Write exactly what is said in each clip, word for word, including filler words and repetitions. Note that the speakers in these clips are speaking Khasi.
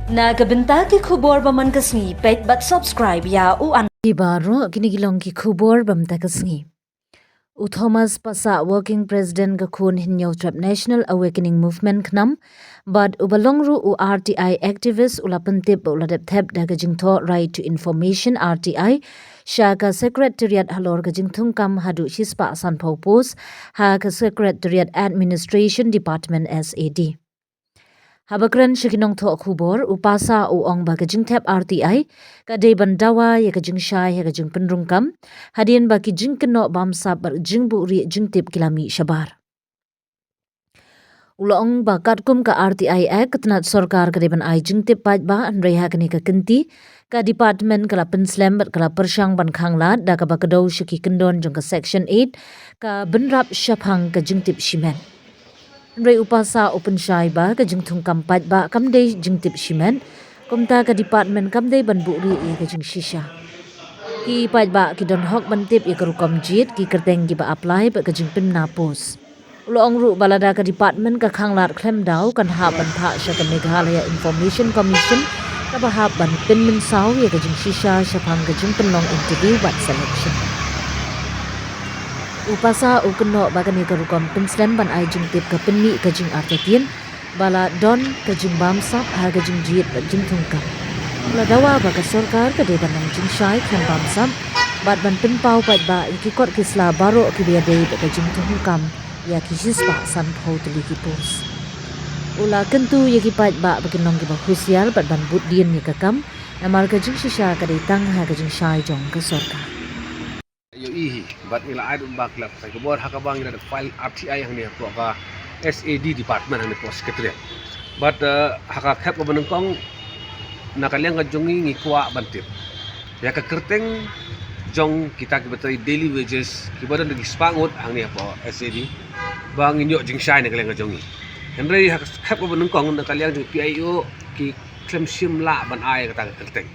Na ka bynta ki khubor ba man ka sngi, peit bad subscribe ïa u an. Ki baroh kine ki long ki khubor ba mynta ka sngi. U Thomas Passah, Working President ka Khun Hynñiewtrep National Awakening Movement KHNAM, bad uba long ruh u R T I activist, u la pyntip ba u la dep thep da ka jingthoh Right to Information, R T I, sha ka Secretariat halor ka jingthungkam haduh shispah sanphew post ha ka Secretariat Administration Department, S A D. Haba kren sha ki nongthoh khubor, u Passah u ong ba ka jingthep R T I ka dei ban dawa ïa ka jingshai ha ka jingpynrung kam, hadien ba ki jingkynnoh bamsap bad jingbuhrieh jingtip ki la mih shabar. U la ong ba katkum ka R T I Act, ka tnat sorkar ka dei ban ai jingtip paidbah, hynrei ha kane ka kynti ka department ka la pynslem bad ka la pyrshang ban khanglad da kaba kdew sha ki kyndon jong ka Section eight, ka bynrap shaphang ka jingtip shimet. Hynrei u Passah u pynshai ba ka jingthungkam paidbah kam dei jingtip shimet, kumta ka department kam dei ban buhrieh ïa ka jingshisha. Ki paidbah ki don hok ban tip ïa ka rukom jied, ki kyrteng kiba apply bad ka jingpynbna post. U la ong ruh ba lada ka department ka khanglad khlem daw, kan hap ban phah sha ka Meghalaya Information Commission, kaba hap ban pynmynsaw ïa ka jingshisha shaphang ka jingpynlong interview bad selection. U Passah u kynnoh ba kane ka rukom pynslem ban ai jingtip ka pynmih ka jingartatien ba la don ka jingbamsap ha ka jingjied bad jingthungkam. U la dawa ba ka sorkar ka dei ban long jingshai khlem bamsap bad ban pynpaw paidbah ïa ki kot ki sla baroh kiba ïadei bad ka jingthungkam ïa ki shispah sanphew tylli ki post. U la kyntu ïa ki paidbah ba kin long kiba husiar bad ban bud dien ïa ka kam, namar ka jingshisha ka dei tang ha ka jingshai jong ka sorkar. Ïohi hi, bad ngi la ai ruh ba ki la pathai khubor ha kaba ngi la dep file R T I hangne hapoh ka S A D department hangne hapoh secretariat. Bad, eh, ha ka khep kaba nyngkong, na ka liang ka jong ngi, ngi kwah ban tip ïa ka kyrteng jong kita kiba trei daily wages kiba don da ki spah ngut hangne hapoh S A D, ba ngin ïoh jingshai na ka liang ka jong ngi. Hynrei ha ka khep kaba nyngkong, na ka liang jong P I O ki khlem shym lah ban ai kata ka kyrteng.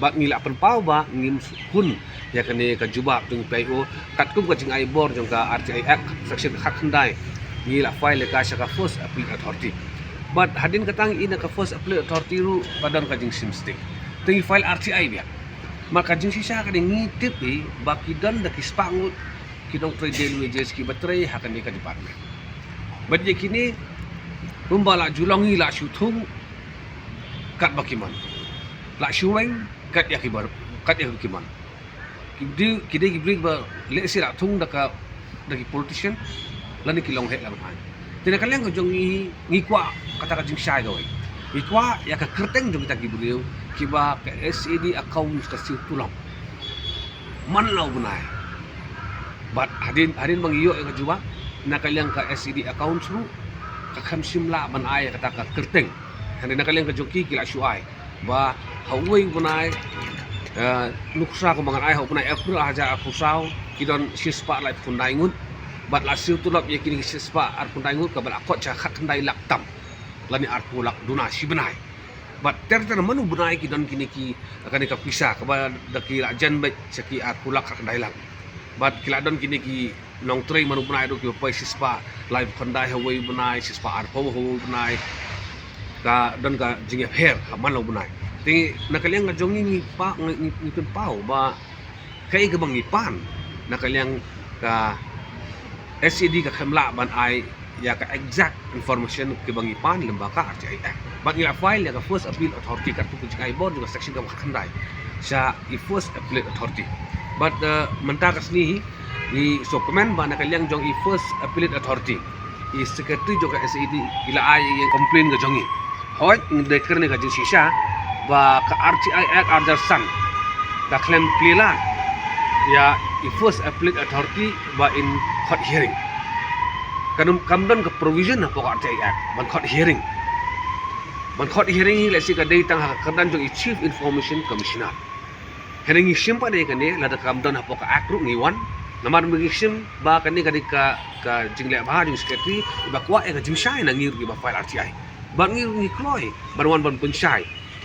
Bad ngi la pynpaw ba ngim hun ïa kane ka jubab jong P I O katkum ka jingai bor jong ka R T I Act section khatkhyndai. Ngi la file ïa ka sha ka First Appellate Authority. Bad hadien kata ngi i na ka First Appellate Authority ruh ka don ka jingshim sting. Te ngi file R T I biang. Namar ka jingshisha ka dei ngi tip hi ba ki don da ki spah ngut ki nongtrei daily wages kiba trei ha kane ka department. Bad ïa kine kumba la ju long hi la shu thung katba ki mon. La shu weng kat ïa ki bar, kat ïa ki mon. Ki dei, ki dei ki briew ba lehse la thung da ka, da ki politician lane ki long heh long hai. Te na ka liang ka jong ngi, ngi kwah kata ka jingshai kawei. Ngi kwah ïa ka kyrteng jong kita ki briew kiba ka S A D account ka siew tulop man la u bnai. Bad hadien, hadien ba ngi ïoh ïa ka jubab na ka liang ka S A D account ruh, ka khlem shym lah ban ai ïa kata ka kyrteng. Hynrei na ka liang ka jong ki, ki la shu ai ba ha uwei u bnai, eh, nuksa kumba ngan ai, ha u bnai April ar hajar arphew saw ki don shispah laiphew khyndai ngut. Bad la siew tulop ïa kine ki shispah arphew khyndai ngut kaba la khot sha khatkhyndai lak tam lane arphew lak duna shi bnai. Bad ter ter man u bnai ki don kine ki, kane ka pisa kaba da ki la jan beit sha ki arphew lak khatkhyndai lak. Bad ki la don kine ki nongtrei man u bnai ruh kiba poi shispah laiphew khyndai ha uwei u bnai, shispah arphew ha uwei u bnai. Ka don ka jingïapher ha man la u bnai. Te na ka liang ka jong ngi ngi pa, ngi, ngi, ngi pynpaw ba kaei kaba ngi pan na ka liang ka S A D ka khlem lah ban ai ïa ka exact information kaba ngi pan lyngba ka R T I Act. Bad ngi la file ïa ka First Appeal Authority katkum ka jingai bor jong ka section kaba khatkhyndai sha i First Appellate Authority. Bad, eh, mynta ka sngi hi ngi sngewkmen ba na ka liang jong i First Appellate Authority, i secretary jong ka S A D i la ai ïa i complaint ka jong ngi. Hooid, ngi dei kren ïa ka jingshisha ba ka R T I Act ar hajar san ka khlem plie lad ïa i First Appellate Authority ba in khot hearing. Kam, kam don ka provision hapoh ka R T I Act ban khot hearing. Ban khot hearing hi lehse ka dei tang ha ka kyrdan jong i Chief Information Commissioner. Hynrei ngi shim pat ïa kane, lada kam don hapoh ka Act ruh ngi wan. Namar ngi shim ba kane ka dei ka, ka jingleh bha jong i secretary iba kwah ïa ka jingshai na ngi ruh kiba file R T I. Bad ngi ruh ngi kloi ban wan ban pynshai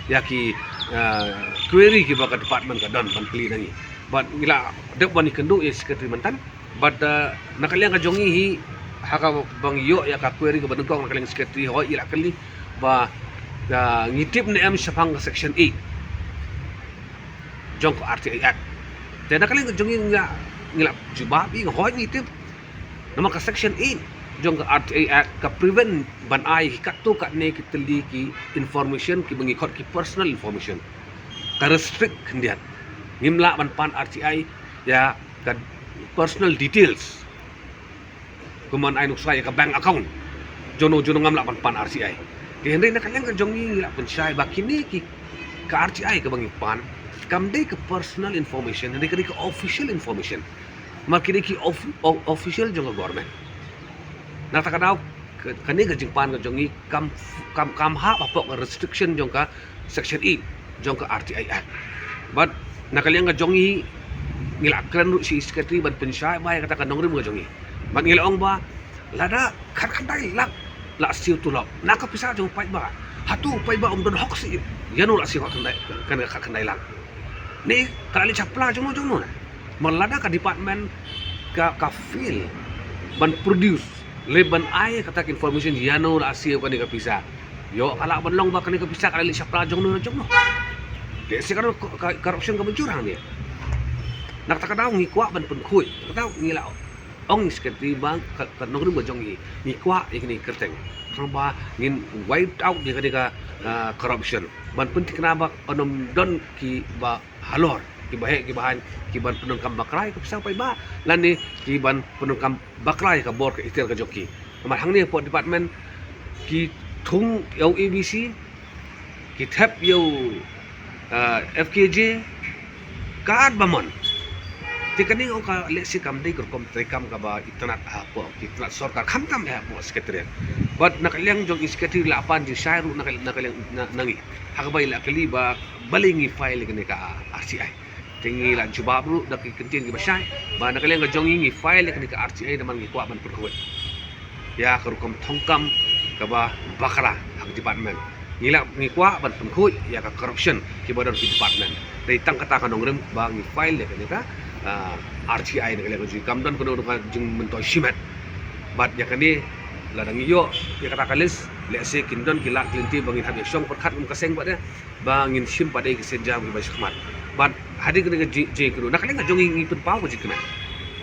ïa ki, eh, query kiba ka department ka don ban kylli na ngi. Bad ngi la dep wan ïakynduh ïa i secretary mynta. Bad, eh, na ka liang ka jong ngi hi, ha kaba ngi ïoh ïa ka query kaba nyngkong na ka liang secretary, hooid i la kylli ba Ka ngi tip ne em shaphang ka section eight jong ka R T I Act? Te na ka liang ka jong ngi, ngi la, ngi la jubab ïa nga, hooid ngi tip. Namar ka section eight jong ka R T I Act ka prevent ban ai ki katto katne ki tylli ki information kiba ngi khot ki personal information. Ka restrict khyndiat. Ngim lah ban pan R T I ïa ka personal details. Kumba ai nuksa ïa ka bank account jong no jong no, ngam lah ban pan R T I. Te hynrei na ka liang ka jong ngi, ngi la pynshai ba kine ki, ka R T I kaba ngi pan kam dei ka personal information, hynrei ka dei ka official information. Namar ki dei ki of-, o-, official jong ka government. Na kata ka daw, ka-, kane ka jingpan ka jong ngi kam, kam, kam hap hapoh ka restriction jong ka section eight jong ka R T I Act. Bad na ka liang ka jong ngi, ngi la kren ruh sha i secretary ban pynshai bha ïa kata ka nongrim ka jong ngi. Bad ngi la ong ba lada khatkhyndai lak la siew tulop na ka pisa jong u paidbah, hato u paidbah um don hok shuh ïano la siew khatkhyndai, kane ka khatkhyndai lak? Ne ka la leit shapla jong no jong no ne? Namar lada ka department ka, ka fail ban produce, leh ban ai kata ka information ïano la siew kane ka pisa, ïoh ka lah ban long ba kane ka pisa ka la leit shapla jong no jong no. Lehse ka, ka, ka corruption ka mynjur hangne. Na kata ka daw ngi kwah ban pynkhuid, kata ka daw ngi la ong ïa i secretary ba ka, ka nongrim ka jong ngi, ngi kwah ïa kane ka kyrteng, khnang ba ngin wipe out ïa kane ka, ah, corruption, ban pynthikna ba kan ym don kiba halor, kiba heh kiba haiñ, kiban pyndonkam bakla ïa ka pisa u paidbah, lane kiban pyndonkam bakla ïa ka bor ka ikhtiar ka jong ki. Namar hangne hapoh department ki thung ïa u A B C, ki thep ïa u, ah, F K J, katba mon. Te kane nga ong ka lehse kam dei ka rukom treikam kaba itynnad hapoh ki tnat sorkar, khamtam hapoh secretariat. Bad na ka liang jong i secretary la pan jingshai ruh na ka, na ka liang na, na ngi, ha kaba i la kylli ba balei ngi file ïa kane ka R T I. Te ngi la jubab ruh da ki kyntien kiba shai ba na ka liang ka jong ngi, ngi file ïa kane ka R T I namar ngi kwah ban pynkhuid ïa ka rukom thongkam kaba bakla ha ka department. Ngi la, ngi kwah ban pynkhuid ïa ka corruption kiba don ha ki department. Dei tang kata ka nongrim ba ngi file ïa kane ka, ah, R T I na ka liang ka jong ngi, kam don kano kano ka jingmyntoi shimet. Bad ïa kane lada ngi ïoh ïa kata ka list, lehse kin don ki lad ki lynti ba ngin hap ïa shong pyrkhat kum ka seng pat de, ba ngin shim pat de ki sienjam kiba shakhmat. Bad hadien kane ka ji-, jingkynnoh, na ka liang ka jong ngi, ngi pynpaw ka jingkmen.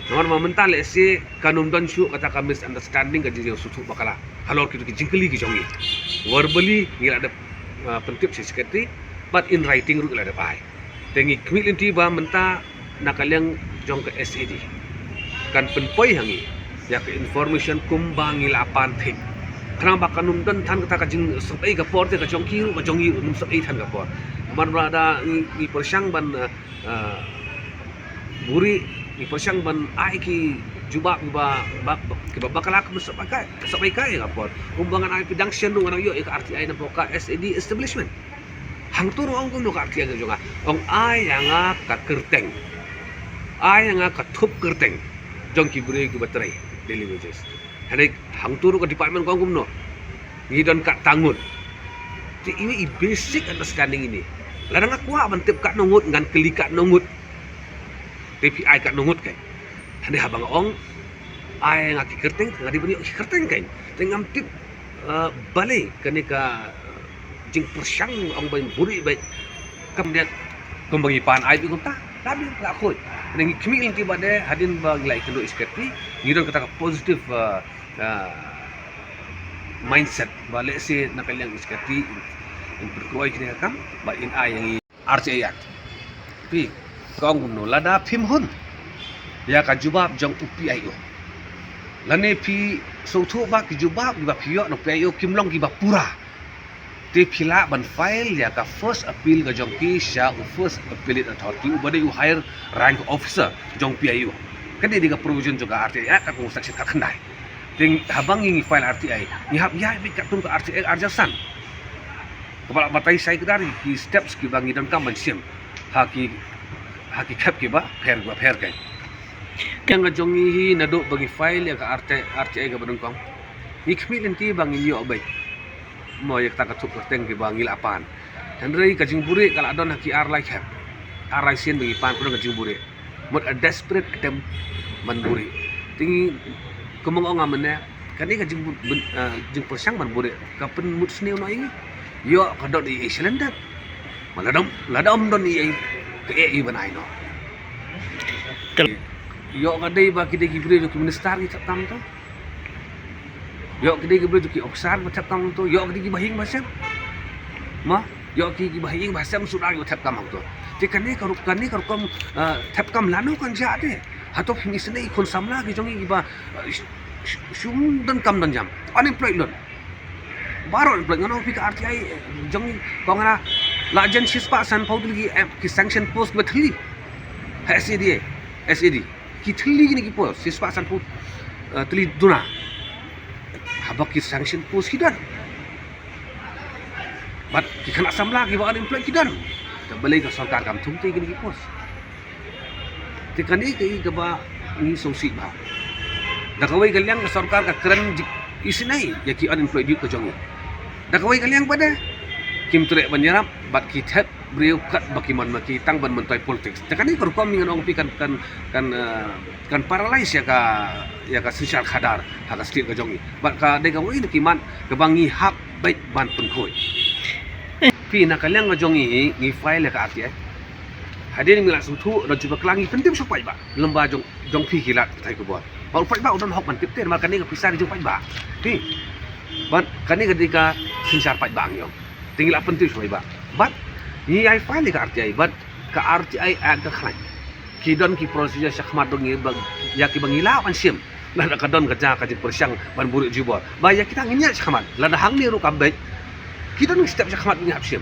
Namar ba mynta lehse kan ym don shuh kata ka misunderstanding, ka jingïasngewthuh bakla halor kito ki jingkylli ki jong ngi. Verbally ngi la dep, ah, pyntip sha secretary, bad in writing ruh ngi la dep ai. Te ngi khmih lynti ba mynta na ka liang jong ka S A D kan pynpoi ha ngi ïa ka information kumba ngi la pan thik, khnang ba kan ym don than kata ka jingsngewsih ka por te ka jong ki ruh ka jong ngi ruh ym sngewsih than ka por. Namar ba lada ngi, ngi pyrshang ban, eh, eh, buhrieh, ngi pyrshang ban ai ki jubab kiba, ba, ba, kiba bakla, ka sngewsih kai, ka sngewsih kai ka por. Kumba ngan ai phi dang shen ruh ngan ïoh ïa ka R T I na pok ka S A D establishment. Hangto ruh ong kumno ka R T I ka jong nga? Ong ai ïa nga ka kyrteng, ai ïa nga ka thup kyrteng jong ki briew kiba trei daily wages. Hynrei hangto ruh ka department ka ong kumno? Ngi don katto ngut. Te iwei i basic understanding ine. Lada nga kwah ban tip katno ngut, ngan kylli katno ngut. Te phi ai katno ngut kai. Hynrei haba nga ong ai ïa nga ki kyrteng, nga dei ban ïoh ki kyrteng kai. Te ngam tip, eh, balei kane ka, eh, jingpyrshang ong ban buhrieh beit. Kam dei kumba ngi pan ai beit kumta. Lada la khuid, ngi khmih lynti ba de hadien ba ngi la ïakynduh ïa i secretary, ngi don kata ka positive, eh, eh, mindset ba lehse na ka liang i secretary in, in pynkroi kane ka kam ba in ai ïa ngi R T I Act. Phi, ka ong kumno? Lada phim hun ïa ka jubab jong u P I O, lane phi sngewthuh ba ki jubab kiba phi ïoh na u P I O kim long kiba pura, te phi lah ban file ïa ka first appeal ka jong phi sha u First Appellate Authority uba dei u higher rank officer jong P I O. Ka dei, dei ka provision jong ka R T I Act, ka kum section khatkhyndai. Te haba ngi, ngi file R T I, ngi hap ïaid beit katkum ka R T I Act arhajar san. Kaba la batai shai kdar ki steps kiba ngi donkam ban shim ha ki, ha ki khep kiba pher, kiba pher kai. Ka liang ka jong ngi hi, naduh ba ngi file ïa ka R T I, R T I kaba nyngkong, ngi khmih lynti ba ngin ïoh beit mo ïa kata ka thup kyrteng kiba ngi la pan. Hynrei ka jingbuhrieh ka la don ha ki ar lai khep, ar lai sien ba ngi pan kano ka jingbuhrieh. Mut a desperate attempt ban buhrieh. Te ngi, kumba nga ong mynne, kane ka jing, bun, ah, jingpyrshang ban buhrieh ka pynmut sniew noh ïa ngi. Ïoh ka don i ei shalyndet. Ma la dom, la dom don i ei, ka ei i ban ai noh. Ïoh ka dei ba ki dei ki briew jong ki minister ki thep kam to. Ïoh ki dei ki briew jong ki officer ba thep kam to. Ïoh ki dei ki bahaïing bahasem. Ma, ïoh ki, ki bahaïing bahasem suda ki ba thep kam to. Te kane ka rukom, kane ka rukom, ah, thep kam lano kan jia te. Hato phim isynei i khun samla ki jong i ba, ah, sh-, sh-, shum don kam don jam. Unemployed lon. Baroh employed, ngan ong phi ka R T I, eh, jong i, kong ana, la jan shispah sanphew tylli ki, eh, ki sanction post ba thylli. Ha S A D, S A D. Ki thylli kine ki post, shispah sanphew, eh, tylli duna. Haba ki sanction post ki don. Bad ki khynnah samla kiba unemployed ki don. Te balei ka sorkar kam thung te kine ki post. Te kane ka i kaba ngi sngewsih bha. Da kawei ka liang ka sorkar ka kren jik isynei ïa ki unemployed youth ka jong i. Da kawei ka liang pat de kim treh ban ïarap bad ki thep briew kat ba ki mon ma ki tang ban myntoi politics. Te kane ka rukom ngan ong phi kan, kan, kan, eh, kan paralyze ïa ka, ïa ka synshar khadar ha ka state ka jong i. Bad ka dei kawei na ki mat kaba ngi hap beit ban pynkhuid. Phi na ka liang ka jong i ngi file ïa ka R T I. Hadien ngi la sngewthuh da jubab klang ngi pyntip sha u paidbah. Lem ba jong, jong phi ki lad pathai khubor. Ba u paidbah u don hok ban tip te namar kane ka pisa ka jong u paidbah. Phi. Bad kane ka dei ka synshar paidbah ngi ong. Te ngi la pyntip sha u paidbah. Bad ngi ai file ïa ka R T I bad ka R T I Act ka khlaiñ. Ki don ki procedure shakhmat jong ngi ba ïa kiba ngi lah ban shim. Lada ka don ka jaka ka jingpyrshang ban buhrieh jubor. Ba ïa kita ngin ïaid shakhmat. Lada hangne ruh kam beit. Ki don ki step shakhmat ba ngi hap shim.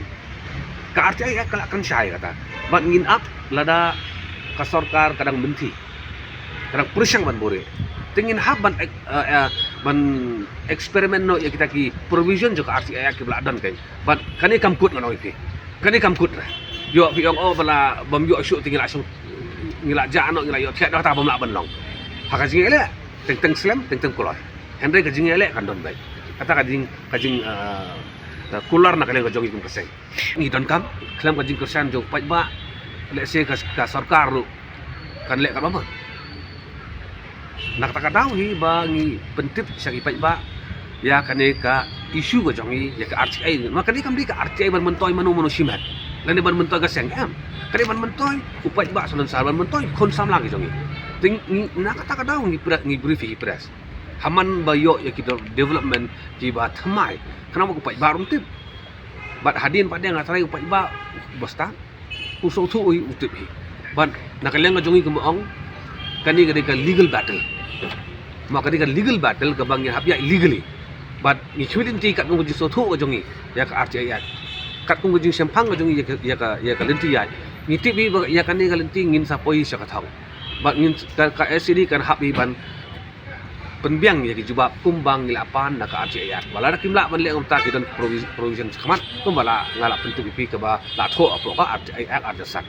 Ka R T I Act ka la kren shai kata. Bad ngin ap lada ka sorkar ka dang mynthi. Ka dang pyrshang ban buhrieh. Te ngin hap ban ek-, eh, eh, ban experiment noh ïa kita ki provision jong ka R T I Act kiba la don kein. Bad kane kam kut ngan ong ïa phi. Kane kam kut re. Ïoh phi ong oh ba la bym ïoh shuh te ngi la shong, ngi la jah noh, ngi la ïoh thiah noh, kata bym lah ban long. Ha ka jingïaleh teng teng slem, teng teng kular. Hynrei ka jingïaleh kan don beit. Kata ka jing, ka jing, eh, kular na ka liang ka jong i kum ka seng. Ngi donkam khlem ka jingkyrshan jong u paidbah. Lehse ka, ka sorkar ruh kan leh katba mon. Na kata ka daw hi ba ngi pyntip sha ki paidbah ïa kane ka issue ka jong i, ïa ka R T I. Ma kane kam dei ka R T I ban myntoi mano mano shimet lane ban myntoi ka seng, em. Kane ban myntoi u paidbah salonsar, ban myntoi khun samla ki jong i. Te ngi, na kata ka daw ngi pre-, ngi brief ïa ki press. Ha man ba ïoh ïa ki de-, development kiba thymmai, khnang ba u paidbah ruh un tip. Bad hadien pat de nga tharai u paidbah u ba stad u sngewthuh hi, u tip hi. Bad na ka liang ka jong i kumba ong, kane ka dei ka legal battle. Ma ka dei ka legal battle kaba ngi hap ïaid legally. Bad ngi khmih lynti katkum ka jingsngewthuh ka jong i ïa ka R T I Act, katkum ka jingshemphang ka jong i ïa ka, ïa ka, ïa ka lynti ïaid. Ngi tip hi ba ïa kane ka lynti ngin sa poi sha ka thong. Bad ngin, ka, ka S A D kan hap hi ban pynbiang ïa ki jubab kumba ngi la pan na ka R T I Act. Ba lada kim lah ban leh kumta ki don provi-, provision shakhmat kumba la nga la pyntip ïa phi kaba la thoh hapoh ka R T I Act arhajar san.